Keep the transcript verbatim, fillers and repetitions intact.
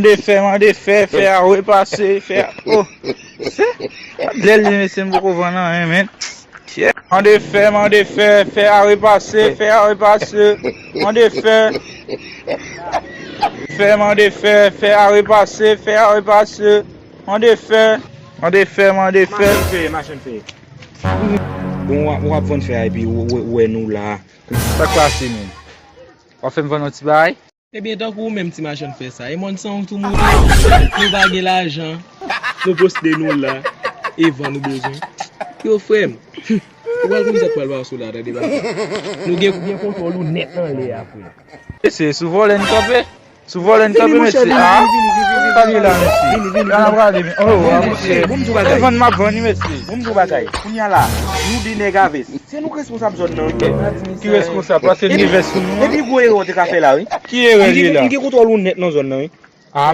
Mande fè, mande fè, fè a repase, fè a. Oh, se lè l di mesye m poko vann anyen, men. Mande fè, mande fè, fè a repase, fè a repase. Mande fè. Fè, mande fè, fè a repase, fè a repase. Mande fè, mande fè, mande fè. Machann fè, machann fè. Bon, w ap, w ap vann fè a epi w, w, w wè nou la. Sa k pase, menm? W ap fè m vann yon ti bagay? Ebyen, tankou ou menm ti machann fè sa, e mòn san ou tou mouri, nou pa gen lajan, nou poste nou la, e van nou bezwen. Yo, frè m, ou pral konn sa k pral pase w la, tande papa. Nou gen, gen kontwòl ou nèt nan lè a, frè. Mesye, sou vòlè n kanpe. Sou vòlè n kanpe, mesye. Ah, sa li la, mesye. Vini, vini, vini. Sa n ap rale, men. Oh, ah, mesye. Bon, m di w bagay. E vann m ap vann, mesye. Bon, m di w bagay. Kounye a la, nou de nèg a vès. Se nou k responsab zòn nan, wi. Ki responsab? Paske n gen vès sou nou. Epi gwo erè w te ka fè la, wi. Ki erè li la? M gen kontwòl ou nèt nan zòn nan, wi.